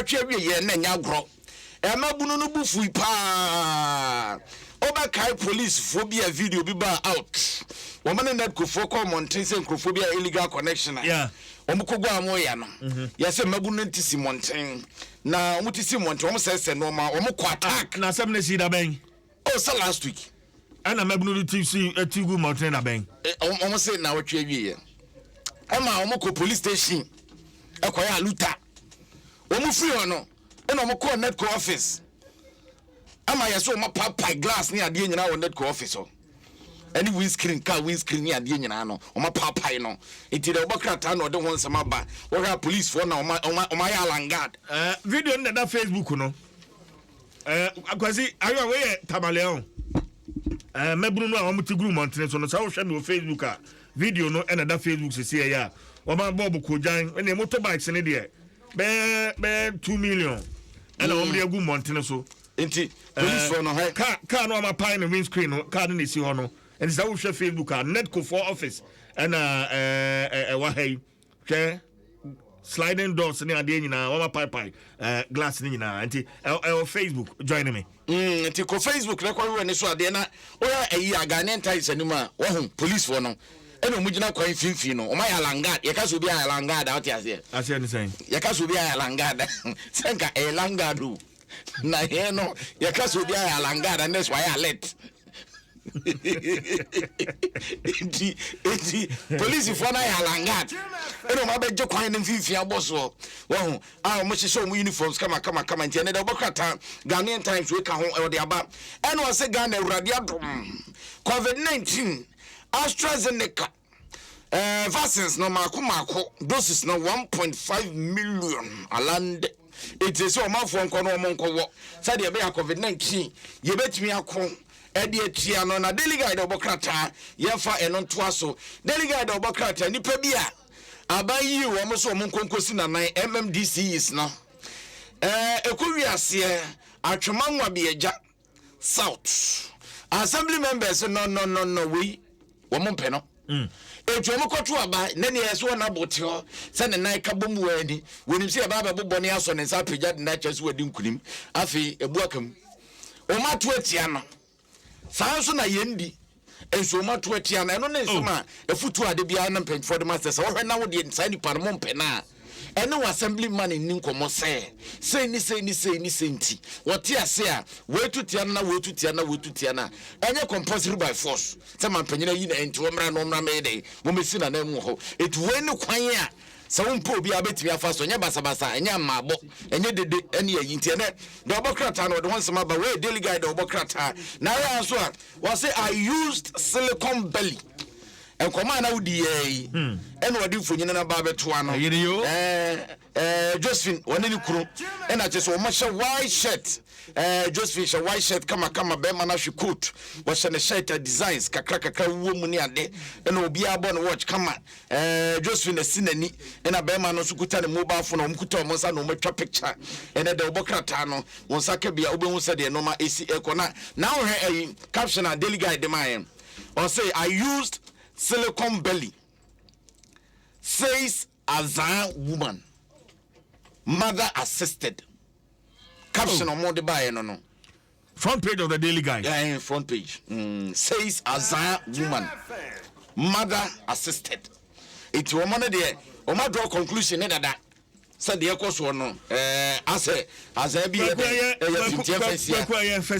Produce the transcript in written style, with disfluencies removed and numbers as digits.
Twe awieɛ na ɛnyɛ agorɔ. Mmabunu no bo fui paa. Wobɛkae policefoɔ bi a video bi baa out. Wɔn ne NEDCOfoɔ kɔɔ mmɔnten sɛ nkurɔfoɔ bi a illegal connection a Yeah. wɔn kɔgu a wɔyɛ no. Yɛsɛ mmabunu no te si mmɔnten. Na wɔn te si mmɔnten, wɔn sɛesɛe nneɛma, wɔn kɔ attack. Na asɛm no sii da bɛn? Oh, sɛ last week. Ɛna mmabunu no ti si ti gu mmɔntene da bɛn? Wɔn se naawɔtwe awieɛ. Ɛma wɔn kɔ police station ɛkɔyɛ aluta. Wɔn firi hɔ no, ɛna wɔn kɔɔ NEDCO office. Ama yɛ sɛ wɔn apaapae glass ne adeɛ nyinaa wɔ NEDCO office hɔ. Ɛne windscreen, car windscreen ne adeɛ nyinaa no, wɔn apaapae no. Nti deɛ wɔbɔ krataa na ɔde ho nsɛm aba. Wɔhwɛ a policefoɔ na wɔn wɔn wɔn ayɛ alangard. Video no na ɛda Facebook no. Kwasi, ayo wei yɛ Tamale o. Mmabunu no a wɔn ti guru mmɔntene so no, sɛ wohwɛ me wɔ Facebook a, video no ɛna ɛda Facebook sisi ɛyɛ a wɔn abɔ bokogyan ɛna motorbikes ne deɛ bɛyɛ bɛyɛ 2 million ɛna wɔn de agu mmɔntene so. Nti policefoɔ no hɛ. Kaa no a wɔapae ne windscreen no, kaa no na esi hɔ no. Nti sɛ wohwɛ Facebook a, NEDCO foɔ office ɛna ɛwɔ ha yi. Hwɛ sliding doors ne adeɛ nyinaa wɔn apaepae glass ne nyinaa, nti ɛwɔ Facebook, join me. Nti kɔ Facebook na kɔhwehwɛ ne so adeɛ na woyɛ ayi a Ghanaian Times anim a wɔho policefoɔ no ɛna wɔn gyina kwan mfimfini no, wɔn ayɛ alangad. Yɛka sɛ obi ayɛ alangad a, wote aseɛ? Aseɛ ne sɛn? Yɛka sɛ obi ayɛ alangad, sɛ nka ɛyɛ langad o, na yɛn no yɛka sɛ obi ayɛ alangad a, nɛs wayɛ alert. Nti polisifoɔ no ayɛ alangad ɛna wɔn abɛgye kwan no mfimfini abɔ soɔ, wɔho a wɔn hyehyɛ wɔn uniforms kama kama kama. Nti ɛnɛ dɛ wɔbɛkra Ghanaian Times wei ka ho ɛwɔde aba, ɛna wɔsɛ Ghana Awurade adom, COVID-19 AstraZeneca vaccines no maako maako doses no 1.5 million alande. Eti sɛ ɔmanfoɔ nkɔ no wɔn nkɔwɔ sɛdeɛ ɛbɛyɛ COVID-19 yɛbɛtumi ako ɛde atua no. Na Daily Guide ɔbɔ krataa, yɛmfa ɛno ntoa so. Daily Guide ɔbɔ krataa, nipa bi a aban yii wɔn so wɔn nkonkosi nanan MMDCEs no, ɛkɔ wiaseɛ Atwima Nwabiagya South assembly members no, wei wɔn mpɛ no. Etu wɔn kɔto aba ne nea ɛsɛ wɔn abo te hɔ sɛ ne nan ka bɔ mu wɔ ani wɔnim sɛ yɛba abɛbobɔ ne asɔ ne nsa apagya de n'akyɛ so wɔdi nkunim. Afei ebu aka mu, wɔn ato atia no. Saa nso na yɛn di nso wɔn ato atia no. Ɛno ne nsɛm a efutu ade biara na mpanyinfoɔ de ma sɛ wɔhwɛ na wɔdeɛ saa nipa no mo mpɛ na ɛne wɔ assembly man ni nkɔmɔ sɛ sei ne sei ne sei ne sei. Nti wɔte ase a wɔetu tia no na wɔetu tia no na wɔetu tia no a, ɛnyɛ compulsory by force sɛ mampanyin ayi na nti wɔmmra na wɔmmra mɛyɛ dɛ wɔmɛsi nanan mu wɔ hɔ. Etu wei ne kwan a sɛ wompɛ obi a wobɛtumi afa so, ɛnyɛ basabasa, ɛnyɛ amaabɔ, ɛnyɛ dede ɛne ayi. Nti ɛnɛ deɛ ɔbɔ krataa no ɔde ho nsɛm aba. Wei Daily Guide deɛ ɔbɔ krataa na ayɛ nso a wɔse "I used silicon belly". Nkɔmɔ a na wodi yɛ yi ɛna ɔde mfonyin no ba abɛtoa no. Ɛyere yo. ɛɛ ɛɛ Josephine wɔne ne kunu ɛna kyerɛ sɛ wɔn hyɛ white shirt. Josephine hyɛ white shirt kamakama, bɛrima no ahwɛ coat, wɔhyɛ ne shirt a designs kakra kakra wuo mu ne ade, ɛna obiara bɔ ne watch kama. Josephine asi n'ani ɛna bɛrima no nso kuta ne mobile phone a wɔn kuta wɔn nsa na wɔn atwa picture. Ɛnɛ deɛ wɔbɔ krataa no wɔn nsa ka bia wobɛhu sɛ deɛ nneɛma esi ɛkɔ na wohwɛ ɛyi caption a Daily Guide de maa yɛn, ɔsɛ "I used silicon belly, says Azan woman, mother assisted". Caption ɔmo de baayɛ no. Front page of the Daily Guide. Yeah, front page. Says Azan woman, mother assisted. Eti wɔn no deɛ wɔn adraw conclusion ne dada sɛ deɛ ɛkɔ soɔ no, asɛ Azan bi yɛ dɛ ɛyɛ fintiɛ fɛsia. Kwaku ayɛ fɛs.